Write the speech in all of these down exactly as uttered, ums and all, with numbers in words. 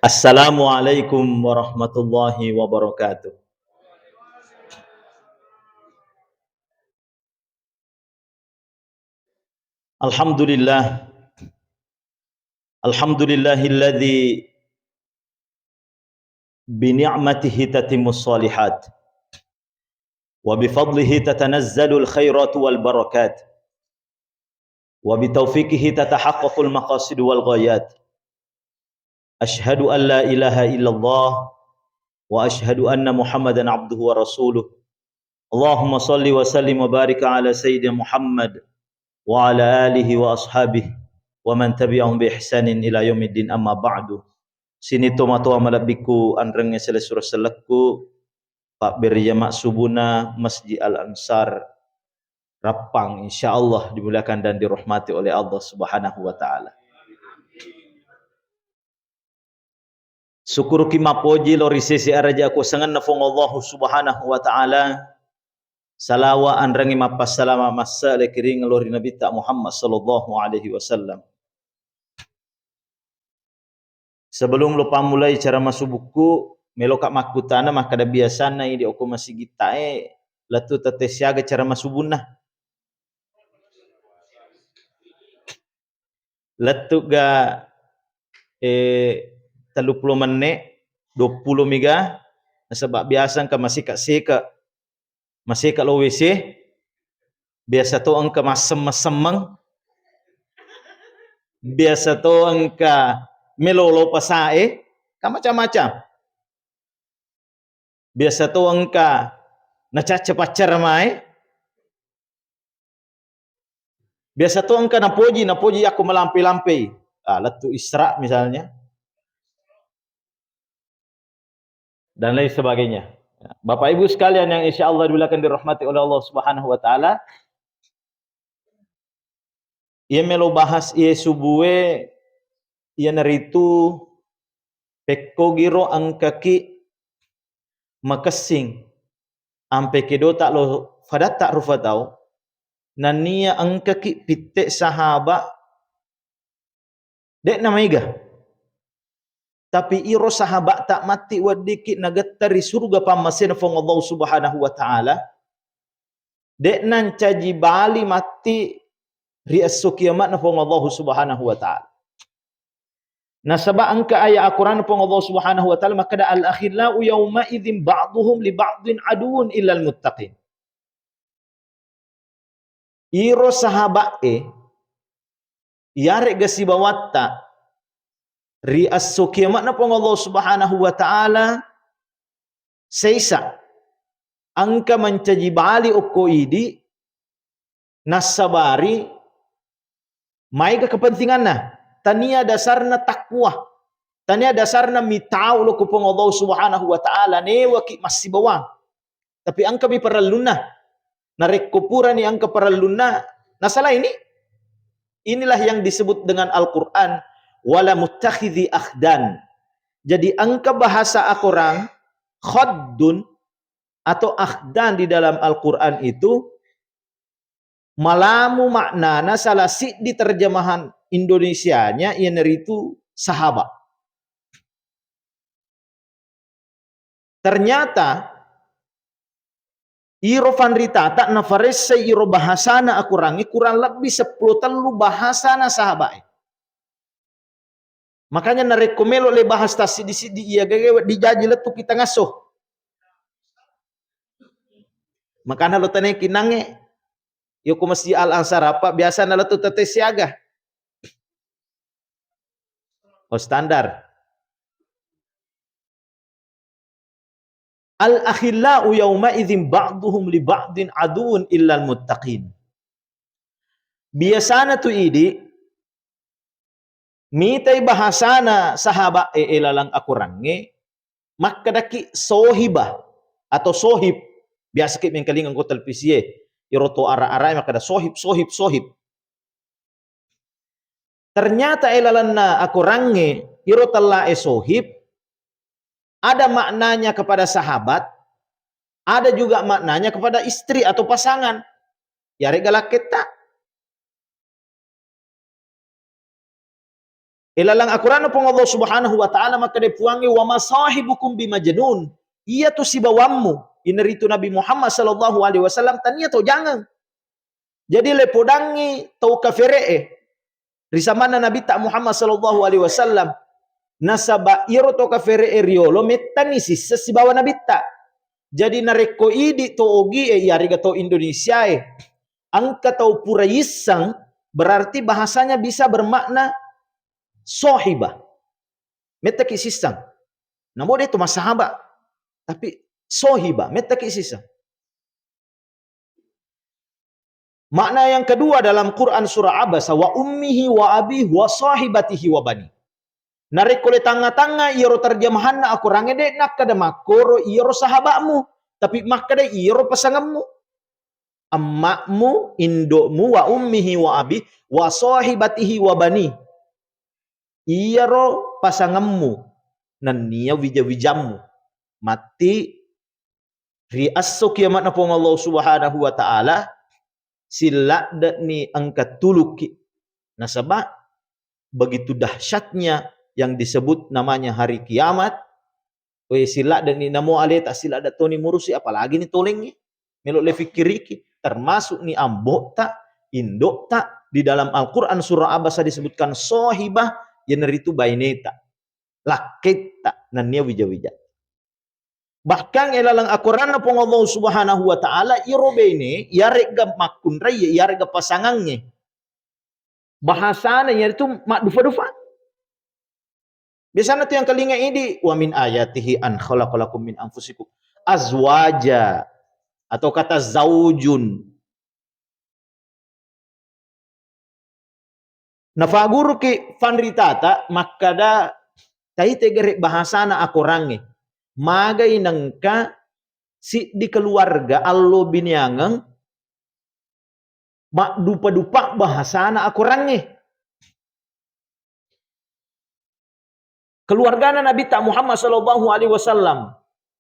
Assalamualaikum warahmatullahi wabarakatuh. Alhamdulillah. Alhamdulillahilladzi bi ni'matihi tatimmus shalihat. Wa bi fadlihi tatanazzalul khairatu wal barakat. Wa bi taufiqihi tatahaqqaqul maqasid wal ghayat. Asyhadu an la ilaha illallah wa asyhadu anna Muhammadan abduhu wa rasuluh. Allahumma salli wa sallim wa barik ala sayyidina Muhammad wa ala alihi wa ashabihi wa man tabi'ahum bi ihsanin ila yaumiddin, amma ba'du. Sini tomatoa malebbiku anrengnge selessureng sellekku, pabberjama subuna Masjid Al Ansar Rappang, insyaallah dimuliakan dan dirahmati oleh Allah Subhanahu wa Ta'ala. Sukuruki mappoji lao ri sese araja akuasangenna Fuang Allahu Subhanahu wa Ta'ala. Salawa anrengngi mappassalama massele kiring lao ri Nabitta Muhammad sallallahu alaihi wasallam. Sebelum lo pammulai ceramah subukku, meloka makkutana makkada biasanna idi okko masigittae lettu tette siaga ceramah subunna. Lettu ga, eh, telluppulo menne, duappulo miga, nasaba biasa engka masika-sika, masika lo W C, biasa to engka massemmeng-semmeng, biasa to engka melolo pasae, ka macam-macam. Biasa to engka nacacca paccara mae. Biasa to engka napoji, napoji yakko malampe-lampei. Ah, lettu Isra misalnya. Dan lain sebagainya. Bapak Ibu sekalian yang insya Allah dimuliakan dirahmati oleh Allah Subhanahu wa Ta'ala, iya melo bahas iye subue, iyanaritu pekkogiro engkaki makessing, ampe kedota lo fadatta rufa tau, nania engkaki pitte sahaba, de'na maiga. Tapi iro sahabatta matti weddikki nagetta ri suruga pammasena Fuang Allah Subhanahu wa Ta'ala, de'na ncaji bali matti ri esso kiamatna Fuang Allah Subhanahu wa Ta'ala. Nasaba engka ayat Al-Quran Fuang Allah Subhanahu wa Ta'ala makkada, "Al-akhillau yawma idzin ba'duhum li ba'din aduwwun illal muttaqin." Iro sahaba'e, iyare'ga sibawatta ri esso kiamatna Fuang Allah Subhanahu wa Ta'ala, seisa engka mancaji bali okko idi, nassabari maega kepentinganna. Tania dasarna takwa, tania dasarna mitau lo ku Puang Allah Subhanahu wa Ta'ala, newaki massibawang. Tapi engkami parellunna. Narekko purani engka parellunna, nasalaini. Inilah yang disebut dengan Al-Quran, "Wala muttakhidzi akhdan." Jadi engka bahasa akorang, khaddun atau akhdan di dalam Al-Quran itu malamu maknana, salah siddi terjemahan Indonesianya iyanaritu sahabat. Ternyata iro fanritata nafaressai iro bahasana akorangnge kurang lebbi seppulo tellu bahasana sahabae. Makanya narekko melo le bahas tassiddi-siddi iya gaga wedding jaji lettu kita ngasso. Makana lo tane kinangnge, yoko Masjid Al Ansar apa biasa na lettu tette siaga. Oh, standar. "Al-akhillau yawma idzin ba'duhum li ba'din aduwwun illal muttaqin." Biasana tu idi, mitai bahasana sahabat e, e laleng akorangnge, makkedaki sohibah atau sohib. Biasaki mengkalinga ko televisi e, iro to ara-ara makkeda sohib, sohib, sohib. Ternyata e lalenna akorangnge iro tellae sohib, ada maknanya kepada sahabat, ada juga maknanya kepada istri atau pasangan. Yaregga lakketta. Ilalang Al-Quran Puang Allah Subhanahu wa Ta'ala makkeda Puangnge, "Wa ma sahibukum bimajnun." Iya tu sibawammu, inaritu Nabi Muhammad sallallahu alaihi wasallam, tania to jangeng. Jadi lepodangngi tau kafere'e ri samanna Nabitta Muhammad sallallahu alaihi wasallam. Nasaba iyaro tau kafere'e riolo mettani sissa sibawa Nabitta. Jadi narekko idi to ogie, iyarega to Indonesiae, engka tau pura yisseng, berarti bahasanya bisa bermakna sohibah. Mettaki sisseng. Namo de to massahaba, tapi sohibah, mettaki sisseng. Makna yang kedua dalam Quran surah Abasa, "Wa ummihi wa abihi wa sahibatihi wa bani." Narekko le tangnga-tangnga iyaro terjemahanna akorangnge, de nakkeda makkoro iyaro sahaba'mu, tapi makkeda iyaro pasangemmu. Amma'mu, indo'mu, wa ummihi wa abihi wa sahibatihi wa bani. Iyaro pasangemmu nennia wija-wijammu. Matti ri esso kiamatna Puang Allah Subhanahu wa Ta'ala, silladde'ni engka tulukki. Nasaba begitu dahsyatnya yang disebut namanya hari kiamat, we, silladde'ni namo aleta, silladde toni murusi, apalagi ni tolengnge. Melo le fikkiriki, termasuk ni ambo'ta, indo'ta, di dalam Al-Quran surah Abasa disebutkan sohibah, iyanaritu baineta, lakketta, nennia wija-wija. Bahkan ilalang akoranna Puang Allah Subhanahu wa Ta'ala, iro bene, iyaregga makkunrai, iyaregga pasangangnge, bahasana iyanaritu maddufa-dufa. Biasana tu yang kalinga idi, "Wa min ayatihi an khalaqalakum min anfusikum azwaja," atau kata zaujun. Nafaguruki fanritata makkada, taite gare bahasana akorangnge. Magai nengka siddi keluarga allo biniangeng maddupa-dupa bahasana akorangnge. Keluargana Nabitta Muhammad sallallahu alaihi wasallam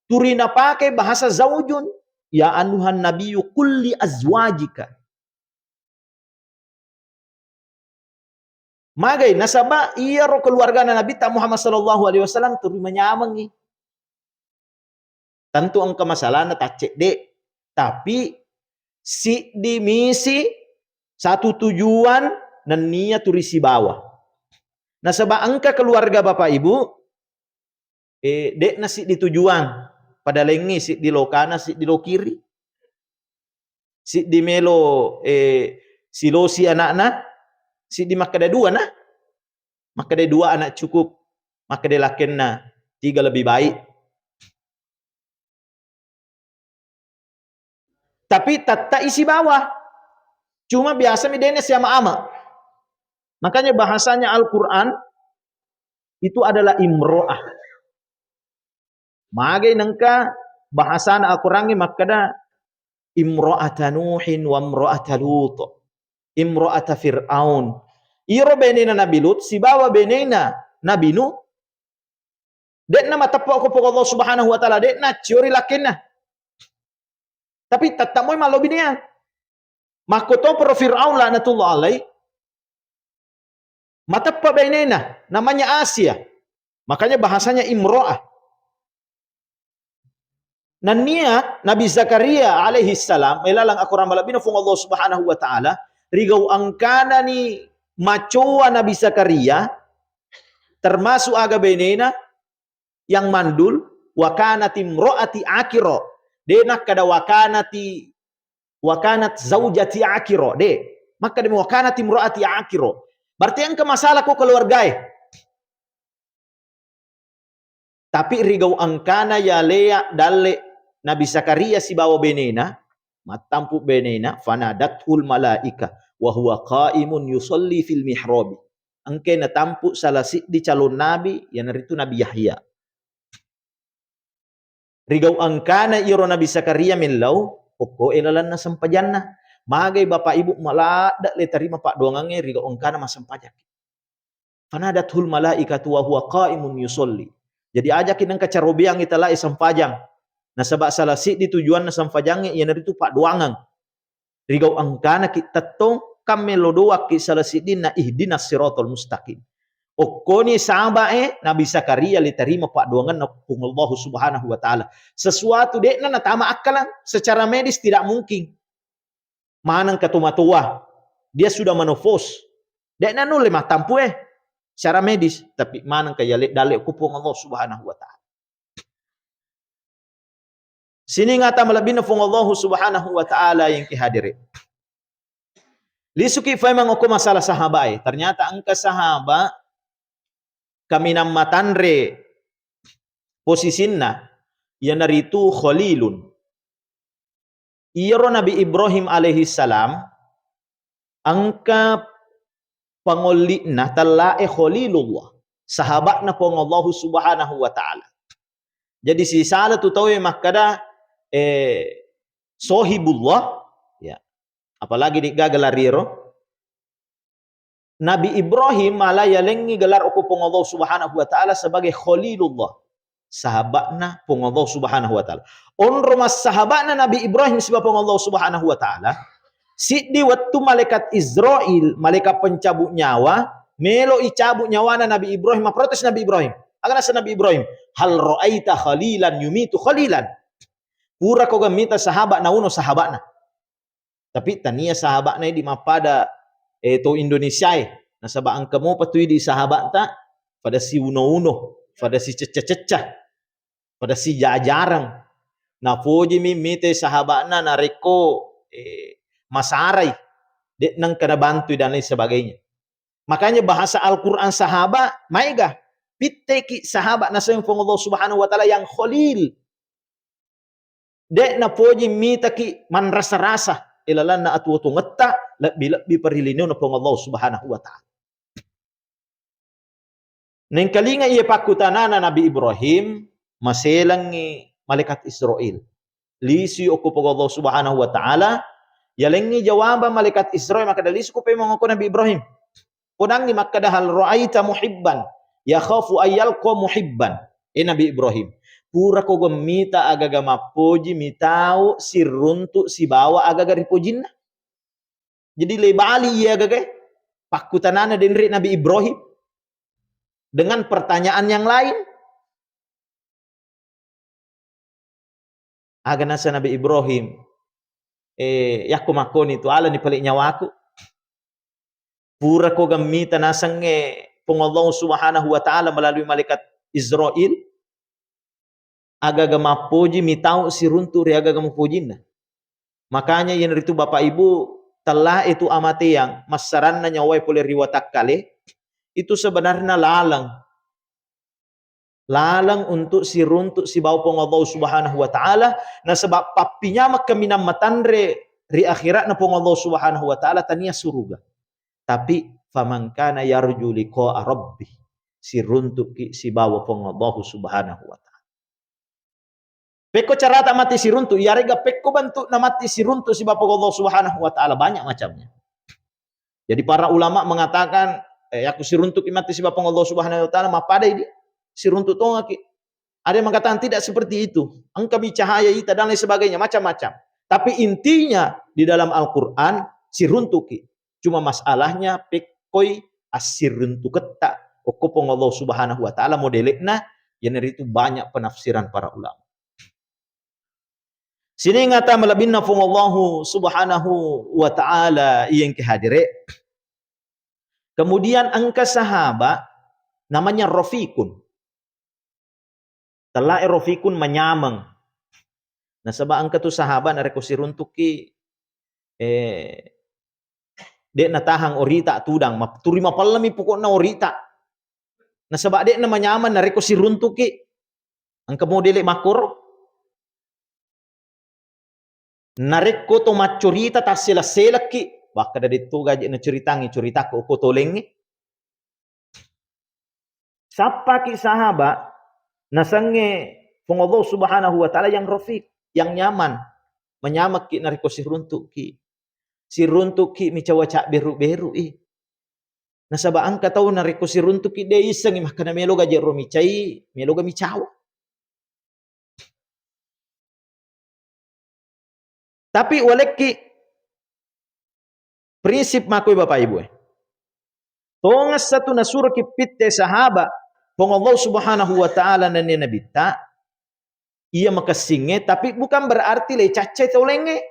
turi napake bahasa zaujun, "Ya anuhan nabiyyu qul li azwajika." Magai nasaba iyaro keluargana Nabitta Muhammad sallallahu alaihi wasallam turi manyamengngi. Tentu engka masalahna taccedde, tapi siddi misi, satu tujuan, nennia turi sibawa. Nasaba engka keluarga Bapak Ibu, eh, de'na siddi tujuan, pada laingngi siddi lokana, siddi lokiri. Siddi melo, eh, silosi anakna, siddi makkeda dua na. Makkeda dua anak cukup, makkeda lakkenna tiga lebih baik. Tapi tettai sibawa. Cuma biasa mi dene siama-ama. Makanya bahasanya Al-Quran itu adalah imro'ah. Magai nengka bahasana akorangnge makkeda, "Imro'ata Nuhin wa imro'ata Lut, imro'ata Fir'aun." Iro benena Nabi Lut sibawa benena Nabi Nuh, de'na mateppa ko Puang Allah Subhanahu wa Ta'ala, de'na ciori lakkenna. Tapi tetap moi mallobineang. Makkotoparo Fir'aun laknatullah alaih, mateppa benena, namanya Asia. Makanya bahasanya imro'ah. Nennia Nabi Zakaria alaihi salam, melalang akorang malebbina Puang Allah Subhanahu wa Ta'ala, rigau engkanani macoa Nabi Zakaria, termasuk aga benena yang mandul, "Wa kanat imro'ati aqira." De nakkeda, "Wa kanati, wa kanat zaujati aqira." De. Makkeda, "Wa kanat imro'ati aqira." Berarti engka masalah ko keluargae. Tapi rigau engkana yalea dalle Nabi Zakaria sibawa benena, mattampu benena, "Fanadathul malaika wa huwa qaimun yusalli fil mihrabi." Engkai natampu salah siddi calon nabi, iyanaritu Nabi Yahya. Rigau engkana iyaro Nabi Zakaria mellau, okko e lalenna sempajanna. Magai Bapak Ibu maladde le tarima paddoangangnge rigau engkana massempajang. "Fanadathul malaikatu wa huwa qaimun yusalli." Jadi ajaki nengka carobeang italae sempajang. Nasaba salah siddi tujuanna sempajangnge iyanaritu paddoangeng. Rigau engkanaki tettong, kammelo doakki salah siddinna ihdinas siratal mustaqim. Okkoni sahabae Nabi Zakaria le tarima paddoangenna Puang Allahu Subhanahu wa Ta'ala. Sesuatu de'na natama akkalang, secara medis tidak mungkin. Maneng ka tomatoa, dia sudah menopause. De'na nulle mattampu e secara medis, tapi maneng ka yale dalle ku Puang Allah Subhanahu wa Ta'ala. Sining ata malebbinna Puang Allah Subhanahu wa Ta'ala yang ki hadire. Lisuki faimang okko masalah sahabae. Ternyata engka sahaba kaminang matanre posisinna, iyanaritu Khalilun. Iyaro Nabi Ibrahim alaihissalam engka pangolli'na tellae Khalilullah, sahaba'na Puang Allahu Subhanahu wa Ta'ala. Jadi sisala tu tauwe makkada, eh, Sohibullah, ya. Apalagi de'gaga lariro. Nabi Ibrahim mala yalengngi gelar okko Puang Allah Subhanahu wa Ta'ala sebagai Khalilullah, sahaba'na Puang Allah Subhanahu wa Ta'ala. Onro massahaba'na Nabi Ibrahim siba Puang Allah Subhanahu wa Ta'ala, siddi wettu malaikat Israel, malaikat pencabut nyawa, melo icabut nyawana Nabi Ibrahim, maprotes Nabi Ibrahim. Aga nasa Nabi Ibrahim? "Hal ra'aita khalilan yumitu khalilan?" Pura ko gammita sahabat nauno sahaba'na. Tapi tania sahaba'na idi mappada, eh, to Indonesia e. Nasaba engka mopa tu idi sahaba'ta pada siuno-uno, pada sicecca-cecca, pada sijajareng. Napojimi mite sahaba'na narekko, eh, masarai, de' nengka nabantui dan lain sebagainya. Makanya bahasa Al-Quran sahabat maega, pitteki sahabat naseng Puang Allah Subhanahu wa Ta'ala yang khalil. De' napoji mitaki manrasa-rasa ilalanna atuwo-tuwongetta, lebbi-lebbi parilineuna Puang Allah Subhanahu wa Ta'ala. Nengkalinga iya pakkutanana Nabi Ibrahim, maselangngi malaikat Israel. Lisui okko Puang Allah Subhanahu wa Ta'ala, yalengngi jawabang malaikat Israel, makkeda, "Lisuku pemeng okko Nabi Ibrahim." Podangngi makkeda, "Hal ra'aita muhibban yakhafu ayyalqa muhibban?" Eh Nabi Ibrahim, pura ko gemmita agaga mappoji mitau siruntu sibawa agaga ripojinna? Jadi lebali iya gagae pakkutanana denre Nabi Ibrahim dengan pertanyaan yang lain. Aga nasa Nabi Ibrahim, eh, yakko makkoni tu alani pale nyawaku. Pura ko gemmita nasengnge Puang Allah Subhanahu wa Ta'ala melalui malaikat Israel, agaga mappoji mitau siruntu ri agaga mapojinna. Makanya iyanaritu Bapak Ibu, tellae tu amateang, massaranna nyawae pole ri watakkale, itu sebenarnya laleng. Laleng untuk siruntu sibawa Puang Allah Subhanahu wa Ta'ala, nasaba pappinyameng kaminang matanre ri akhiratna Puang Allah Subhanahu wa Ta'ala tania suruga. Tapi faman kana yarju liqa'a rabbih, siruntuki sibawa Puang Allah Subhanahu wa Ta'ala. Pekko carata matti siruntu, iyarega pekko bentukna matti siruntu sibawa Puang Allah Subhanahu wa Ta'ala, banyak macamnya. Jadi para ulama mengatakan, eh, yakko siruntuki matti sibawa Puang Allah Subhanahu wa Ta'ala, mappadai dia, siruntu tongaki. Ada yang mengatakan tidak seperti itu. Engkami cahaya ita dan lain sebagainya, macam-macam. Tapi intinya di dalam Al-Quran, siruntuki. Cuma masalahnya pekkoi assiruntuketta okko Puang Allah Subhanahu wa Ta'ala modelekna, iyanaritu banyak penafsiran para ulama. Sining ata malebbinna Puang Allahu Subhanahu wa Ta'ala iya engka hadire. Kemudian engka sahaba namanya Rafiqun. Tellae Rafiqun manyameng. Nasaba engka tu sahaba narekko siruntukki, eh, de' natahang orita tudang, map-, turi mapellemi pokokna orita. Nasaba de' namanyameng narekko siruntukki. Engka modele makkoro. Narekko to maccorita tassela-selekki, makkeda de' to gaje nacuritangi, curitakko okko tolengnge. Sappaki sahaba nasengnge Puang Allah Subhanahu wa Ta'ala yang rafiq, yang nyaman. Manyamekki narekko siruntukki. Siruntukki micawa cabberu-berui. Nasaba engka tau narekko siruntukki de' issengngi makkeda melo gaje ro micai, melo ga micawa. Tapi walekki prinsip makkoi Bapak Ibu e. Tongessa tu nasuroki pitte sahaba Puang Allah Subhanahu wa Ta'ala nennia Nabitta, iya makessingnge, tapi bukan berarti le caccai tau laingnge.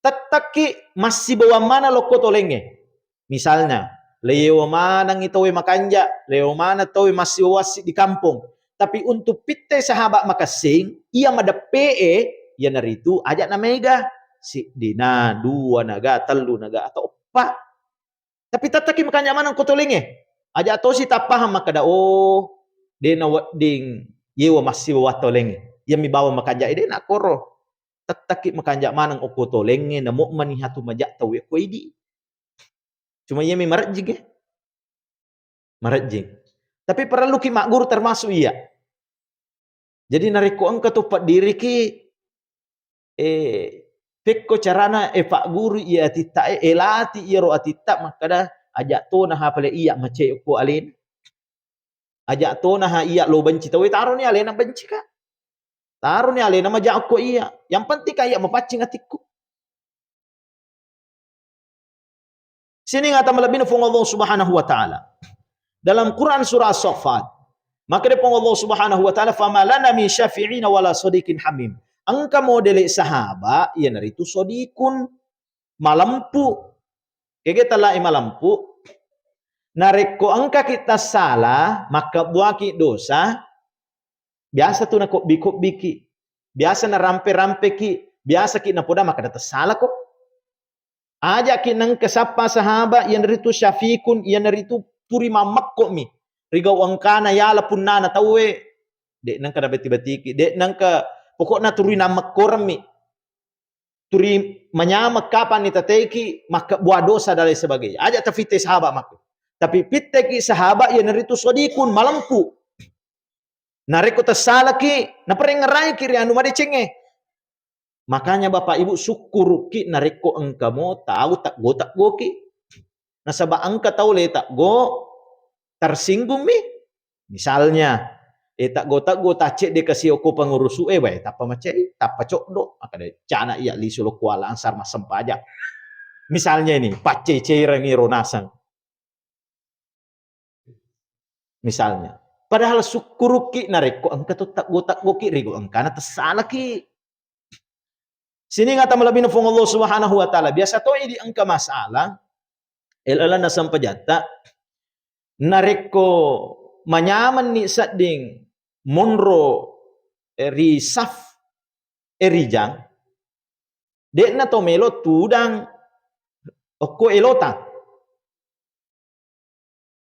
Tettakki massibawang maneng lokko tau laingnge. Misalnya, leyewa manengngi tauwe makanja, leyewa maneng tauwe massiwawassi di kampong. Tapi untuk pitte sahaba makessing, iya madeppe'e, iyanaritu aja' na mega. Siddina, dua naga, tellu naga, atau eppa. Tapi tettaki makanja maneng ko tolengnge. Aja' tosi tappahang makkeda, "Oh, de' nawedding yewa massibawa tolengnge. Iyami bawang makanja'e de' nakkoro." Tettaki makanja maneng okko tolengnge, namo maniha tu maja' tauwe ko idi'. Cuma iyami marejjing, eh. Marejjing. Tapi parelluki magguru termasuk iya. Jadi narekko engka to paddiriki, eh, pekko carana, eh, pagguru iya atitta, eh, eh, lati iyaro atitta makkeda, "Aja' tona ha pale iya macai okko alena. Aja' tona ha iya lo benci tauwe, taroni alena bencika. Taroni alena maja' okko iya. Yang penting ka iya mapaccing atikku." Sining ata malebbina Puang Allah Subhanahu wa Ta'ala. Dalam Quran surah As-Saffat, makkeda Puang Allah Subhanahu wa Ta'ala, "Fama lana min syafi'ina wala sadiqin hamim." Engka modele sahaba, iyanaritu sodikun, malempu. Kege talai malempu. Narekko engkaki tassala, makkabbuaki dosa, biasa tu nakobbi-kobbiki, biasa narampe-rampeki, biasaki napoda makkeda tassalako. Aja'ki nengka sappa sahaba, iyanaritu syafikun, iyanaritu turi mammekko'mi. Rigau engkana yala punnana tauwe, de' nengka nabeti-betiki, de' nengka, pokokna turi nammekkoremmi. Turi manyameng kapanni tateiki, makkebbua dosa dan lain sebagainya. Aja' tafitte sahaba makku. Tapi pitteki sahaba, iyanaritu sodikun, malempu. Narekko tassalaki, naparengngeraiki ri anu madecengnge. Makanya Bapak Ibu, sukkuruki narekko engkamo tau teggo-teggoki. Nasaba engka tau le teggo, tersinggungmi. Misalnya, eh, teggo-teggo taccedde kasi okko pengurusu, eh, wae, tappa macai, tappa coddo, makkeda cana iya lisu lo Kuala Ansar massempajang. Misalnya ini, paccai-cairangi ro naseng. Misalnya. Padahal sukkuruki narekko engka to teggo-teggoki, rigo engkana tassalaki. Sining ata malebbina Puang Allah Subhanahu wa Ta'ala. Biasa to idi engka masalah, elalanna sempajatta, narekko manyamenni sedding monro, eh, ri saf, eh, rijang, de'na to melo tudang okko elota.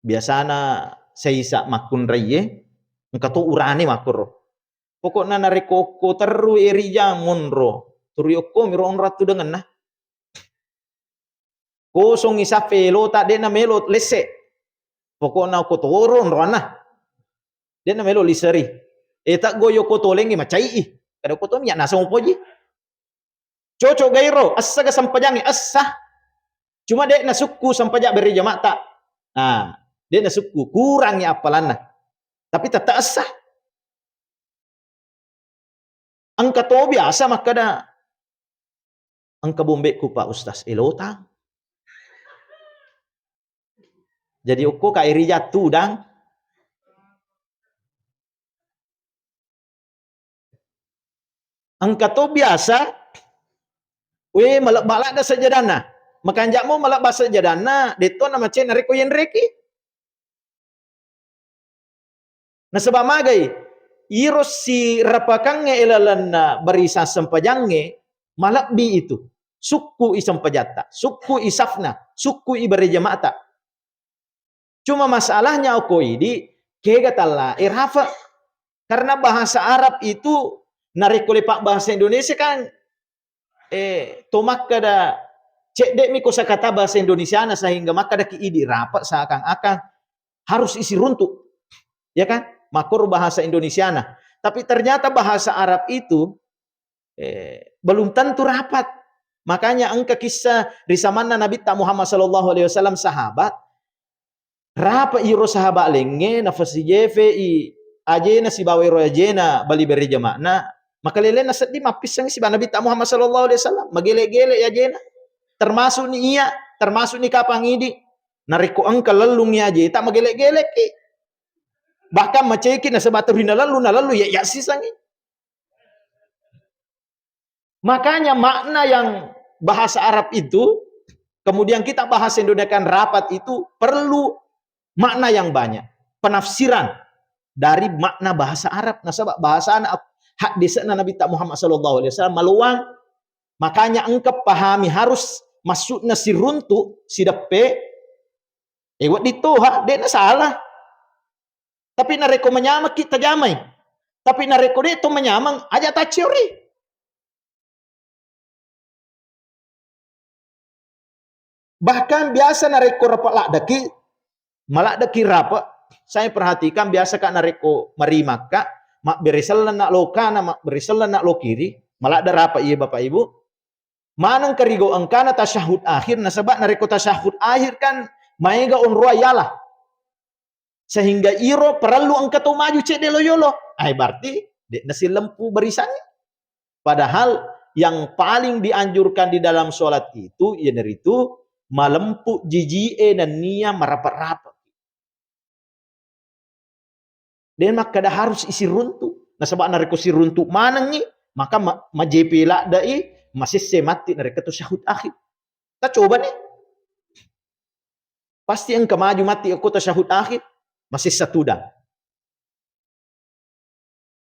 Biasana saisa makkunraie, engka to urane makkoro. Pokokna narekko okko terru e rijang monro, turi okko miro onro attudengenna. Kosongi saffe elota, de'na melo lesse. Pokokna okko toro onroanna. De'na melo liseri. E, teggo yoko tolengngi macai'i. Kada okko to miya naseng upoji. Cocok gairo, essaga sempajangnge, essa. Cuma de'na sukku sempajang berjama'ta. Nah, de'na sukku, kurangi appalanna. Tapi tetap essa. Engka to biasa makkeda, "Engka bombe'ku, Pak Ustaz, elotang." Jadi okko ka eri jattu dang. Engka to biasa, we, malebba ladde sejadanna. Makanja'mo malebba sejadanna, detto na macai narekko yenreki. Nasaba magai, iro sirapakangnge ilalenna barisa sempajangnge malebbi itu. Sukku i sempajatta, sukku i safna, sukku i berjama'ta. Cuma masalahnya okko idi, kega talla e rafa. Karena bahasa Arab itu narekko le pabbahasa Indonesia kan, eh, to makkeda cedde'mi kosakata bahasa Indonesiana sehingga makkeda ki idi rafa seakan-akan harus isi runtuk. Ya kan? Makkoro bahasa Indonesiana. Tapi ternyata bahasa Arab itu eh, belum tentu rapat. Makanya engka kisah ri samanna Nabitta Muhammad sallallahu alaihi wasallam sahabat, rapat iro sahabat laingnge, nafasijefe i ajena sibawa iro ajena bali berjama'na, makalelenna seddi mappissengngi sibawa Nabitta Muhammad sallallahu alaihi wasallam, magele-gele i ajena. Termasuk ni iya, termasuk ni kapang idi. Narekko engka lellungngi ajeta, magelek-gelekki. Bahkan maceki nasaba turi nalellu, nalellu ya, ya sisangi. Makanya makna yang bahasa Arab itu, kemudian kita bahasa Indonesia kan rapat itu perlu makna yang banyak. Penafsiran dari makna bahasa Arab. Nasaba bahasana hadisna Nabi ta Muhammad sallallahu alaihi wasallam maluang. Makanya engka pahami harus maksudna siruntu, sideppe, eh, wedding toha, de'na salah. Tapi narekko manyamekki, tajamai. Tapi narekko de' to manyameng, aja tacciori. Bahkan biasa narekko rape' laddeki, maladdeki rape', saya perhatikan biasa ka narekko marimakka, mabbere sellenna lokana, mabbere sellenna lokiri, maladde rape' iye Bapak Ibu, maneng kerigo engkana tasyahud akhir, nasaba narekko tasyahud akhir kan maega onroa yala. Sehingga iro parellu engka to maju cedde lo yolo. Ai, berarti de' nasilempu barisangnge. Padahal yang paling dianjurkan di dalam sholat itu, iyanaritu malempu jiji'e nennia marape'-rape'. De' makkeda harus isiruntu. Nasaba narekko siruntu manengngi, maka ma-, majepe ladde'i, masesse matti narekko tasyahud akhir. Tacobani. Pasti engka maju matti okko tasyahud akhir, masessa tudang.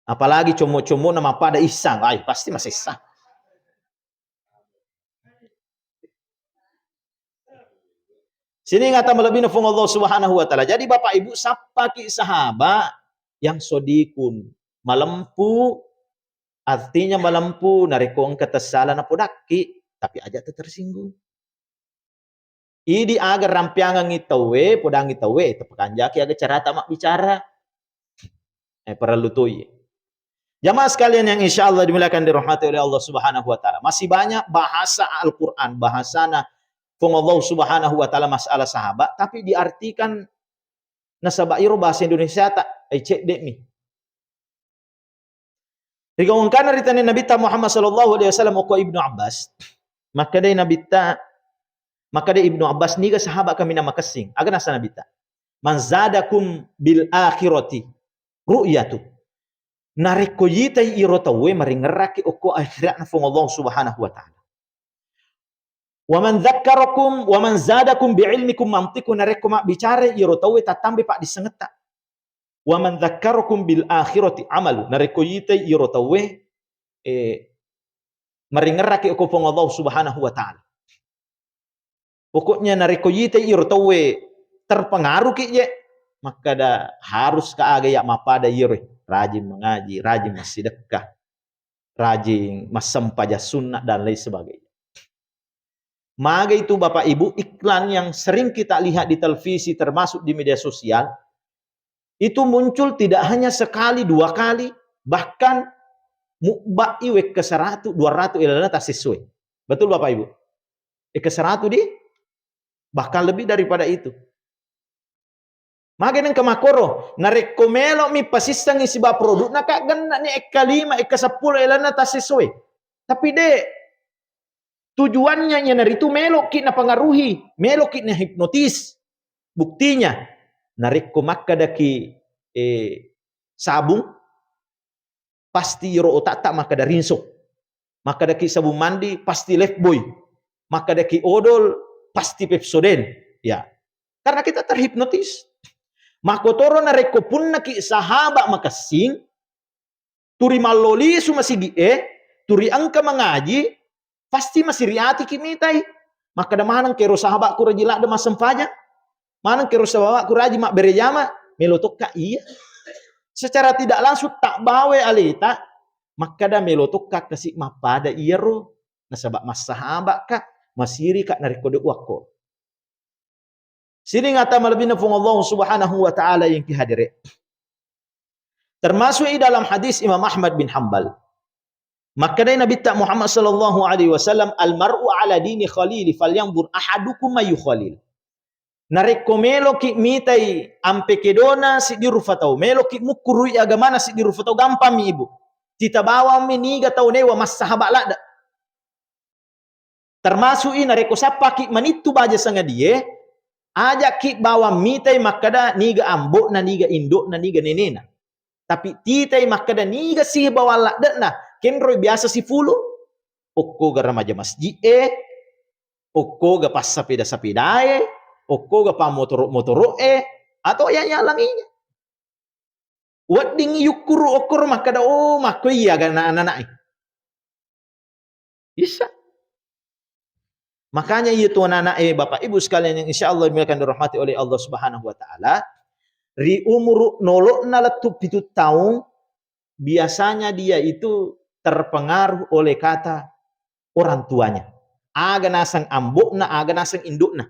Apalagi commo-commona mappada issang, ai, pasti masessa. Sining ata malebbina Puang Allah Subhanahu wa Ta'ala. Jadi Bapak Ibu, sappaki sahaba yang sodikun, malempu, artinya malempu, narekko engka tessala napodakki, tapi aja tersinggung. Idi aga rampiangengngi tauwe, podangngi tauwe, tepakanjaki aga carata mabbicara. Eh, parellu toi. Jamaah sekalian yang insya Allah dimuliakan, dirahmati oleh Allah Subhanahu wa Ta'ala. Masih banyak bahasa Al-Quran, bahasana Puang Allah Subhanahu wa Ta'ala masalah sahabat, tapi diartikan nasaba iro bahasa Indonesia tak, eh, cedde mi. Rigau engkana ritane Nabitta Muhammad sallallahu alaihi wasallam okko Ibnu Abbas. Makkedai Nabitta, makkedai Ibnu Abbas, niga sahabat kaminang makessing. Aga nasa Nabitta? "Man zadakum bil akhirati ru'yatu." Narekko yitai iro tauwe maringerraki okko akhiratna Puang Allah Subhanahu wa Ta'ala. "Wa man dzakkarakum, wa man zadakum bi ilmikum mantiqu," narekko mabbicara iro tauwe tattambai paddissengetta. "Wa man dzakkarakum bil akhirati amalu," narekko yitai iro tauwe, eh, maringerraki okko Puang Allah Subhanahu wa Ta'ala. Pokoknya narekko yitai iro tauwe terpengaruhki je, makkada harus ka aga ya mappada iro, rajin mengaji, rajin massidekka, rajin massempajang sunnah dan lain sebagainya. Maga itu Bapak Ibu, iklan yang sering kita lihat di televisi termasuk di media sosial, itu muncul tidak hanya sekali, dua kali, bahkan mubba'i wekka seratu, dua ratu ilalenna tassessoe. Betul Bapak Ibu? Wekka seratu di, bahkan lebih daripada itu. Mage nengka makkoro, narekko melo'mi pasissengngi siba produkna, ka genna'ni ekka lima, ekka seppulo elanna tassessoe. Tapi de, tujuannya iyanaritu melo'ki napengaruhi, melo'ki nahipnotis. Buktinya, narekko makkedaki, eh, sabung, pasti iro otakta makkeda Rinso. Makkedaki sabung mandi, pasti Lifebuoy. Makkedaki odol, pasti Pepsodent. Ya. Karena kita terhipnotis. Makkotoro narekko punnaki sahaba makessing, turi mallo lisu masigi'e, turi engka mangaji, pasti masiri atiki mitai. Makkeda maneng kero sahabakku rajin ladde massempajang. Maneng kero sahabakku rajin mabbere jama, melo tokka iya. Secara tidak langsung tabbawe aleta, makkeda melo tokka kasi mappada iyaro, nasaba massahabakka, masirika narekko de uwakko. Sining ata malebbina Puang Allah Subhanahu wa Ta'ala yang ki hadere. Termasuk i dalam hadis Imam Ahmad bin Hambal. Makkedai Nabitta Muhammad sallallahu alaihi wasallam, "Al mar'u ala dini khalili, falyanzur ahadukum may yukhalil." Narekko meloki mitai ampe kedona siddi rufa tau, meloki mukkurui agamana siddi rufa tau, gampammi ibu. Titabawammi niga tau newa massahaba ladde. Termasuk i narekko sappaki manittu baja sangadie, Aja'ki bawang mitai makkeda niga ambo'na, niga indo'na, niga nenena. Tapi titai makkeda niga sibawang ladde'na, kenroi biasa sifulu. Okkoga remaja masjid e, okkoga passapeda-sapedae, okkoga pammotoro'-motoro'e, atau yang, yang lainnya. Wedding yukkuru okkoro makkeda, "Oh, makko iya ga na-, anak-anak e." Bisa. Makanya iya tu anak-anak e, Bapak Ibu sekalian yang insya Allah dimuliakan dan dirahmati oleh Allah Subhanahu wa Ta'ala, ri umuru nolo'na lettu pitu taung, biasanya dia itu terpengaruh oleh kata orang tuanya. Aga naseng ambo'na, aga naseng indo'na.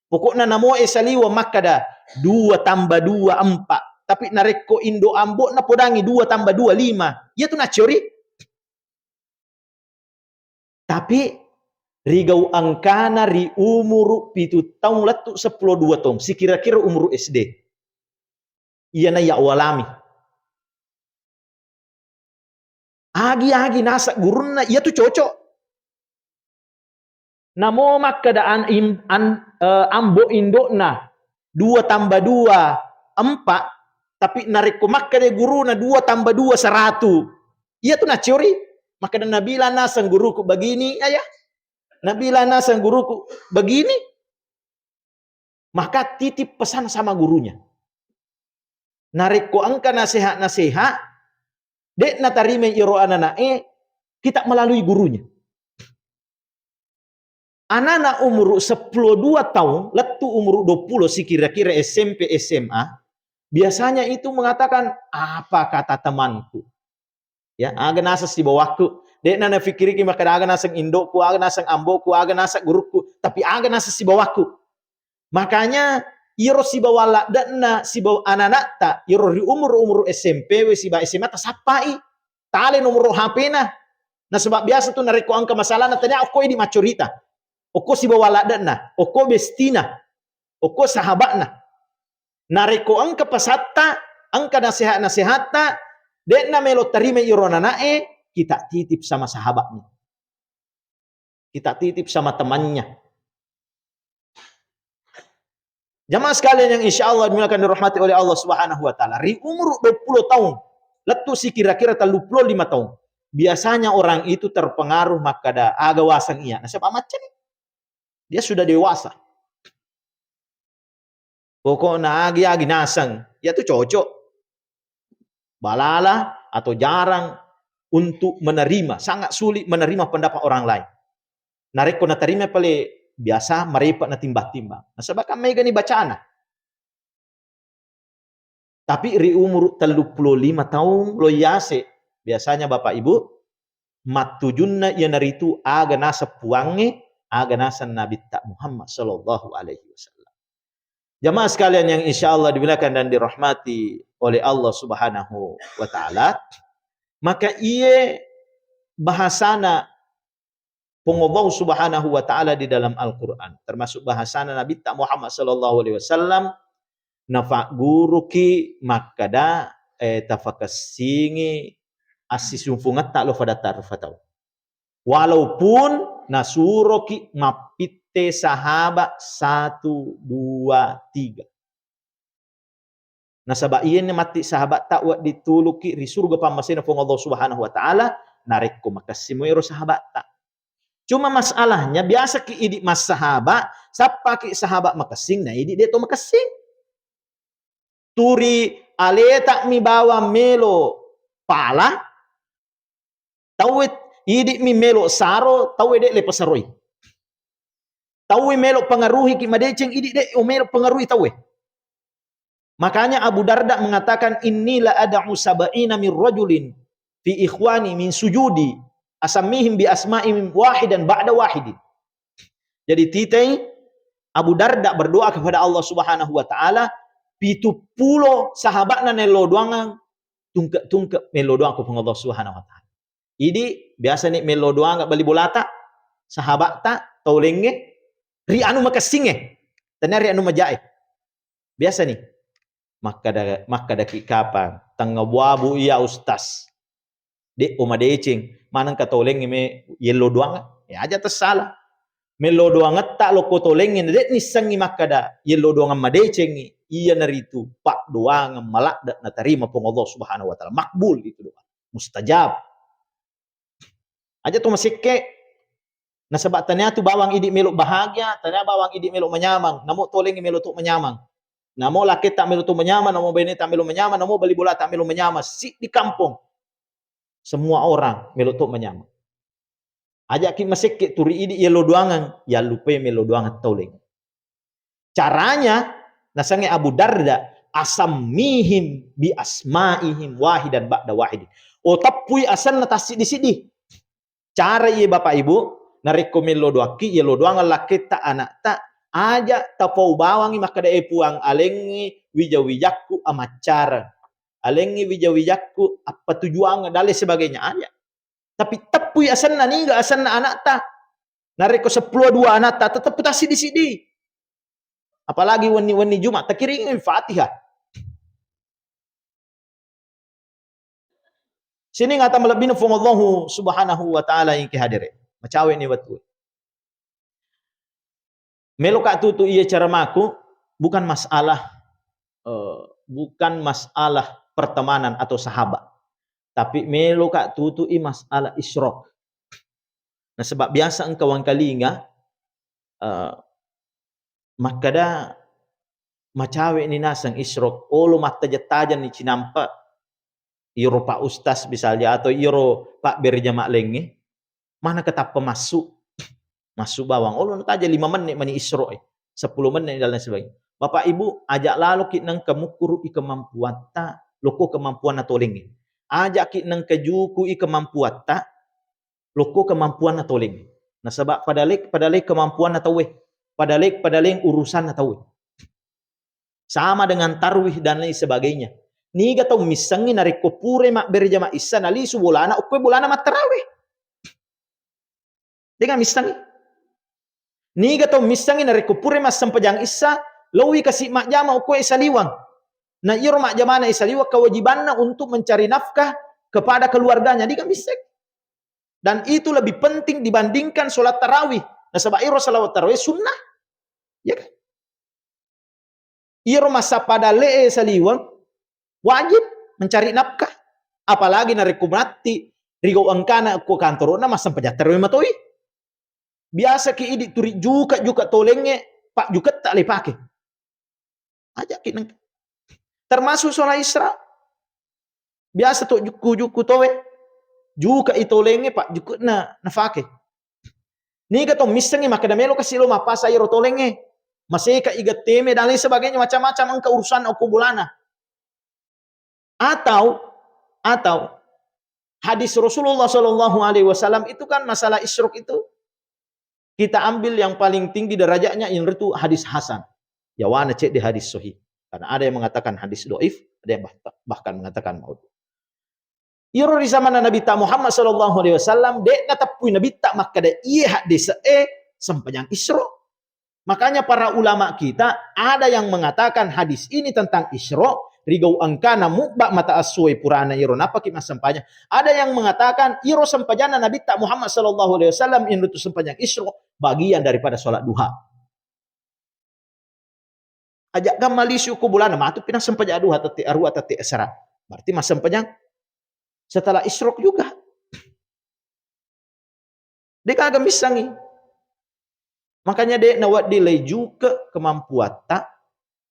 Pokokna namoe saliweng makkeda, dua tambah dua, empat. Tapi narekko indo ambo'na podangi dua tambah dua, lima. Iya tu naccori. Tapi rigau engkana ri umuru pitu taung lettu seppulo dua taung, sikira-kira umuru S D. Iyana iya walami. Agi-agi naseng gurunna, iya tu cocok. Namo makkeda an-, im-, an-, eh, ambo indo'na, dua tambah dua, empat, tapi narekko makkeda guruna, dua tambah dua, seratu. Iya tu naccori, makkeda, "Nabila naseng guruku begini, Ayah. Nabila naseng guruku begini." Maka titip pesan sama gurunya. Narekko engka nasehat-nasehat, de' natarima iyaro anak-anak e, kita melalui gurunya. Anak-anak umur seppulo dua taung, lettu umur dua puluh, sikira-kira S M P, S M A, biasanya itu mengatakan, "Apa kata temanku?" Ya, aga naseng sibawakku. De'na nafikiriki makkeda aga naseng indo'ku, aga naseng ambo'ku, aga naseng gurukku, tapi aga naseng sibawakku. Makanya, iyaro sibawa ladde'na, sibawa anana'ta, iyaro ri umur-umur S M P we siba S M A tasappai. Tale nomoro H P-na. Nasaba biasa tu narekko engka masalahna tania okko idi maccorita. Okko sibawa ladde'na, okko bestina, okko sahaba'na. Narekko engka pesatta, engka nasehat-nasehatta, de'na melo tarima iyaro anana'e, kita titip sama sahabatnya. Kita titip sama temannya. Jamaah sekalian yang insya Allah dimuliakan dirahmati oleh Allah Subhanahu wa Ta'ala, ri umur dua puluh tahun, lettu sikira-kira tellu puluh lima tahun, biasanya orang itu terpengaruh makkeda aga waseng iya, nasaba macca ni. Dia sudah dewasa. Pokokna agi-agi naseng, iya tu cocok. Balala atau jarang untuk menerima, sangat sulit menerima pendapat orang lain. Narekko natarima pale biasa marepa natimbang-timbang. Nasaba kan maegani bacana. Tapi ri umur tellu puluh lima taung lo yase, biasanya Bapak Ibu, mattujunna iyanaritu aga naseng Puangnge, aga naseng Nabitta Muhammad sallallahu alaihi wasallam. Jamaah sekalian yang insya Allah dimuliakan dan dirahmati oleh Allah Subhanahu wa Ta'ala, maka iye bahasana Puang Allah Subhanahu wa Ta'ala di dalam Al-Quran, termasuk bahasana Nabitta Muhammad sallallahu alaihi wasallam, nafagguruki makkeda, eh, tafakessingi assisumpungetta lo fadatta rufa tau. Walaupun nasuroki mappitte sahabat satu, dua, tiga. Nasaba iyanna matti sahabatta wedding tuluki ri surga pammasena Puang Allah Subhanahu wa Ta'ala, narekko makessing moi ero sahabatta. Cuma masalahnya, biasaki idi massahaba, sappaki sahabat makessing, na idi de to makessing. Turi aleta mi bawang melo pala, tauwe idi mi melo saro, tauwe de le pasaroi. Tauwe melo pengaruhi ki madeceng, idi de o melo pengaruhi tauwe. Makanya Abu Darda mengatakan, "Inni la ad'u sab'ina min rajulin fi ikhwani min sujudi, asammihim bi asma'ihim wahidan ba'da wahidin." Jadi titai Abu Darda berdoa kepada Allah Subhanahu wa Ta'ala, pitu pulo sahabatna nello doangang, tungke-tungke mello doang ko Puang Allah Subhanahu wa Ta'ala. Idi biasa ni mello doang bali bolata, sahabatta, tau lengnge, ri anu makessingnge, tania ri anu majae. Biasa ni, makkada, makkadaki kapang, tengnga buabu iya ustaz. De o madeceng, manengka tau lengnge me yello doang, ya aja tessala. Mello doangetta lokko tolengnge, na de' nissengngi makkada yello doangeng madecengngi, iyanaritu paddoangeng maladde' natarima Puang Allah Subhanahu wa Ta'ala. Makbul itu doa. Mustajab. Aja to masekke, nasaba tania tu bawang idi melo bahagia, tania bawang idi melo manyamang, namo tolengnge melo to manyamang. Namo laketta melo to manyamang, namo baineta melo manyamang, namo bali bolata melo manyamang. Siddi kampong. Semua orang melo to manyamang. Aja'ki masekke turi idi yello doangeng, yallupai melo doangeng toleng. Caranya, nasengnge Abu Darda, "Asammihim bi asma'ihim wahidan ba'da wahidin." Oh, teppui asenna tassiddi-siddi. Cara iye Bapak Ibu, narekko mello doakki, yello doangeng lakketta anakta, aja tapau bawangi makkeda, "Eh, Puang, alengngi wija-wijakku amaccareng. Alengngi wija-wijakku appatujuang dan lain sebagainya." Aja. Tapi teppui asenna, niga asenna anakta. Narekko seppulo dua anakta, tetep tassiddi-siddi. Apalagi wenni-wenni Jumat, takiringi Fatihah. Sining ata malebbina Puang Allahu Subhanahu wa Ta'ala yang hadere. Macawe ni wettu. Meloka tutu iya ceramaku, bukan masalah, eh, bukan masalah pertemanan atau sahabat. Tapi meloka tutu i masalah isyrok. Nasaba biasa engka wangkalinga, eh, makkada macawe ni naseng isyrok, olo mattaja-taja ni cinampa iyaro Pak Ustaz misalnya, atau iyaro Pak Berjama lengnge, mana ketappa massu, massu bawang, olo nataja lima menit mani isyrok e, seppulo menit dan lain sebagainya. Bapak Ibu, aja laloki nengka mukkuru i kemampuatta, loko kemampuanna tolengnge. Ajaki nengka juku i kemampuatta, lokko kemampuanna toleng. Nasaba pada le-, pada le kemampuanna tauwe, pada le-, pada leng urusanna tauwe. Sama dengan tarwih dan lain sebagainya. Niga tau missengngi narekko pura mabbere jama issa nalisu bolana okko bolana mattarawe. Dengan missengngi. Niga tau missengngi narekko pura massempajang issa, lowi kasi majjama okko saliwang. Na iyaro majjamana saliwang kewajibanna untuk mencari nafkah kepada keluarganya. Niga misseng. Dan itu lebih penting dibandingkan sholat tarawih. Nasaba iro salawat tarawih sunnah. Ya kan? Iro massappa dalle e saliweng wajib mencari nafkah. Apalagi narekko matti rigau engkana ko kantorona massempajang tarawih matoi. Biasa ki idi turi juka-juka tolengnge, pak juketta le pake. Ajaki neng. Termasuk sholat isra. Biasa to jukku-jukku towe. Juka i tolengnge, pak jukuna nafake. Niga to missengngi makkeda melo kasi lo mappasa iro tolengnge. Maseka i getteme dan lain sebagainya, macam-macam engka urusan okko bolana. Atau, atau hadis Rasulullah Shallallahu Alaihi Wasallam itu kan masalah isyrok itu kita ambil yang paling tinggi derajatnya, yang itu hadis hasan. Yawana cek di hadis sahih. Karena ada yang mengatakan hadis doif, ada yang bah-, bahkan mengatakan maudhu. Iyaro ri zamanna Nabitta Muhammad sallallahu alaihi wasallam, de'na teppui Nabitta makkeda iye haddese'e sempajang isro. Makanya para ulama kita, ada yang mengatakan hadis ini tentang isro, rigau engkana mubba mata assuwe purana iro napaki massempajang. Ada yang mengatakan iro sempajanna Nabitta Muhammad sallallahu alaihi wasallam, iro tu sempajang isro, bagian daripada sholat duha. Aja gamma lisu ko bolana, matu pinang sempajang duha tette arua tette asara. Berarti massempajang setelah isyrok juga. De gaga missengngi. Makanya de nawedding lai juke kemampuatta,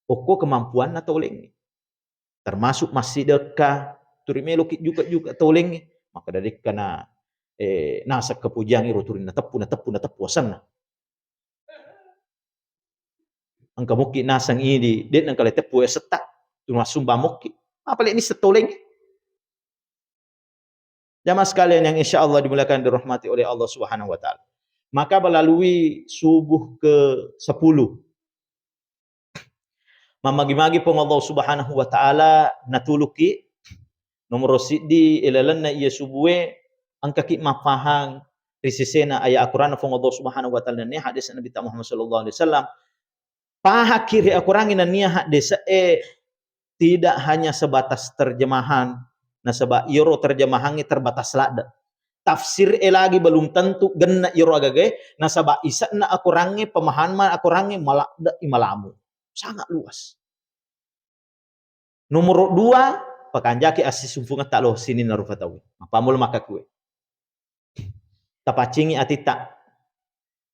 okko kemampuanna tolengnge. Termasuk massidekka, turi meloki juke-juke tolengnge. Maka dekkana, eh, naseng kepujian iro turi nateppu, nateppu, nateppu asenna. Engka mukki naseng idi, de nengka le teppu asetta, tuna sumbang mukki. Apa le nisseng tolengnge? Jamaah sekalian yang insya Allah dimuliakan, dirahmati oleh Allah Subhanahu wa Ta'ala. Maka melalui subuh ke sepuluh, mammagi-magi Puang Allah Subhanahu wa Ta'ala natuluki nomoro siddi ilalenna iya subue, engkaki mappahang ri sesena ayat Al-Quran Puang Allah Subhanahu wa Ta'ala nennia hadis Nabi Muhammad sallallahu alaihi wasallam. Pahakki ri Al-Quran nennia haddese'e tidak hanya sebatas terjemahan, nasaba iyaro terjemahangnge terbatas ladde. tafsir e lagi belum tentu genna iro agagae, nasaba ise'na akorangnge, pemahaman akorangnge maladde i malamu. Sangat luas. Nomoro dua, pakanjaki assisumpungetta lao sininna rufa tauwe. Mappammula makkakue. Tapaccingi atitta.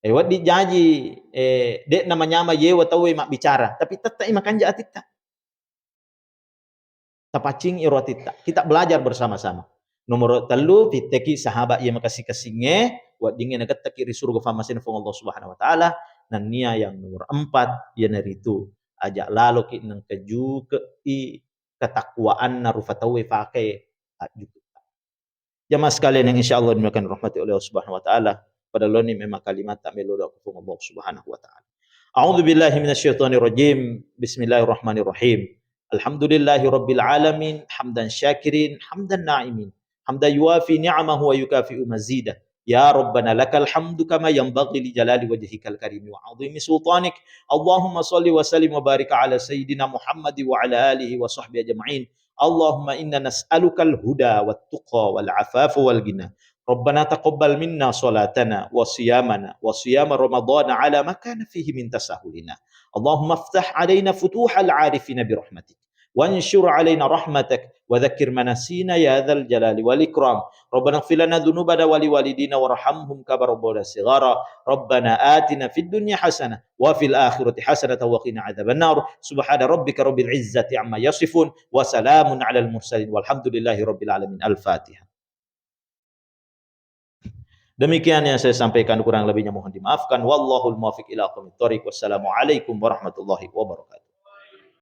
Eh, wedding jaji, eh, de'na manyameng yewa tauwe mabbicara, tapi tette'i makanja atitta. Tapaccing iro atitta. Kita belajar bersama-sama. Nomoro tellu, fitteki sahabat iya makessing-kessingnge, weddingnge nagettaki ri surga fammasena Puang Allah Subhanahu wa Ta'ala. Nennia yang nomor empat, iyanaritu aja laloki nengkajuke'i ketakwaanna rufa tauwe fake ajjuku. Jamaah sekalian yang insyaallah dimuliakan rahmati oleh Allah Subhanahu wa Ta'ala, pada loni memang kalimat tak melo doa ku Allah Subhanahu wa Ta'ala. A'udzu billahi minasyaitonir rajim. Bismillahirrahmanirrahim. Alhamdulillahi rabbil alamin, hamdan syakirin, hamdan na'imin, hamdan yuwafi ni'amahu wa yukafi'u mazidah. Ya Rabbana lakal hamdu kama yanbaghi li jalali wajhikal karimi wa azimi sultanik. Allahumma salli wa sallim wa barik ala sayyidina Muhammad wa ala alihi wa sahbihi ajma'in. Allahumma inna nas'alukal huda wat tuqa wal afafa wal ghina. Rabbana taqabbal minna salatana wa siyamana wa siyama Ramadana ala ma kana fihi min tasahulina. Allahumma iftah alaina futuhal arifina bi rahmatik. Wansyur alaina rahmatak wa dzakkir ma nasina ya dzal jalali wal ikram. Rabbana ighfir lana dzunubana wa liwalidina warhamhum kama rabbana shighara. Rabbana atina fid dunya hasanah wa fil akhirati hasanatan wa qina adzabannar. Subhana rabbika rabbil izzati amma yasifun. Wa salamun alal mursalin walhamdulillahi rabbil alamin. Al-Fatihah. Demikian yang saya sampaikan, kurang lebihnya mohon dimaafkan. Wallahul muwaffiq ila aqwamit thoriq. Wassalamualaikum warahmatullahi wabarakatuh.